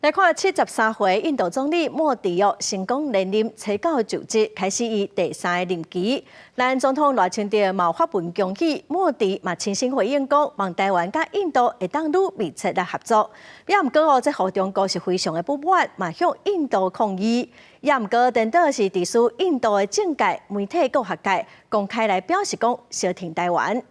來看73歲印度總理莫迪哦，成功連任，初九就職，開始伊第三个任期。咱總統賴清德嘛發文恭喜莫迪，嘛親身回應講，望台灣佮印度會當愈密切來合作。也毋過哦，這予中國是非常的不滿，嘛向印度抗議。也毋過，顛倒是致使印度的政界、媒體、閣學界公開來表示講，相挺台灣。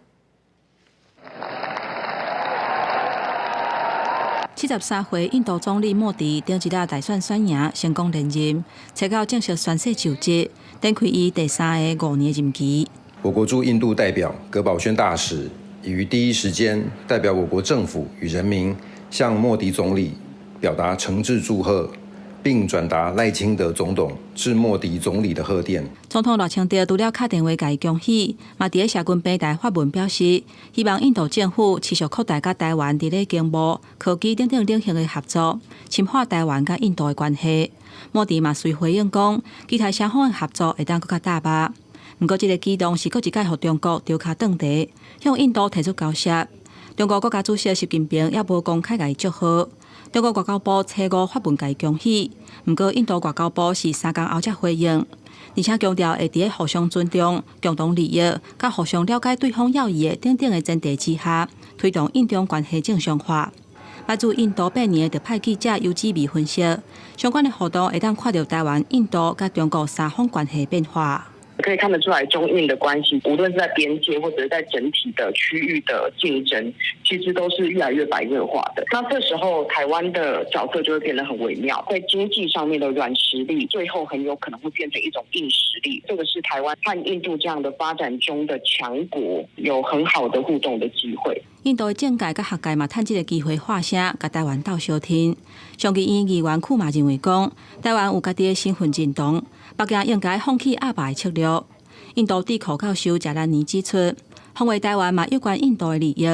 73歲印度總理莫迪頂一日大選選贏，成功連任，初九正式宣誓就職，展開伊第三个5年任期。我國駐印度代表葛寶軒大使已於第一時間代表我國政府與人民向莫迪總理表達誠摯祝賀，並轉達賴清德總統致莫迪總理的賀電。總統賴清德除了敲電話共伊恭喜，嘛佇咧社群平台發文表示，希望印度政府持續擴大佮台灣佇咧經貿、科技等等領域的合作，深化台灣佮印度的關係。莫迪嘛隨回應講，期待雙方的合作會當閣較踏步。毋過，這个舉動是閣一擺予中國著跤轉茶，向印度提出交涉。中國國家主席習近平猶無公開共伊祝賀。中國外交部初五發文共伊恭喜，毋過印度外交部是3工後才回應，而且強調會佇咧互相尊重、共同利益、佮互相了解對方要義的等等的前提之下，推動印中關係正常化。來自印度8年的特派記者尤子美分析，相關的活動會當看著台灣、印度佮中國三方關係變化。可以看得出來，中印的關係，無論是在邊界或者在整體的區域的競爭，其實都是越來越白熱化的。那這時候，台灣的角色就會變得很微妙，在經濟上面的軟實力，最後很有可能會變成一種硬實力。這個是台灣和印度這樣的發展中的強國有很好的互動的機會。印度的政界佮學界嘛，趁這个機會發聲，共台灣鬥相挺。上議院議員庫馬認為講，台灣有家己的身份認同，北京應該放棄壓霸的策略。印度智庫教授賈蘭尼指出，防衛台灣嘛攸關印度的利益，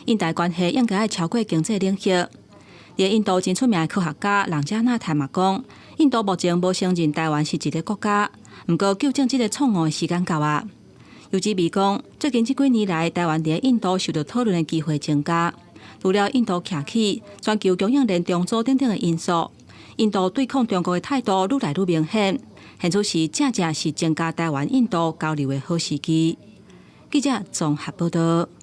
印台關係應該愛超過經濟領域。佇印度真出名的科學家朗加納泰嘛講，印度目前無承認台灣是一个國家，毋過糾正這个錯誤的時間到啊。尤子美講，最近這幾年來，台灣佇印度受到討論的機會增加，除了印度徛起全球供應鏈重組等等的因素，印度對抗中國的態度愈來愈明顯。現此時正正是增加台灣印度交流的好時機。記者綜合報道。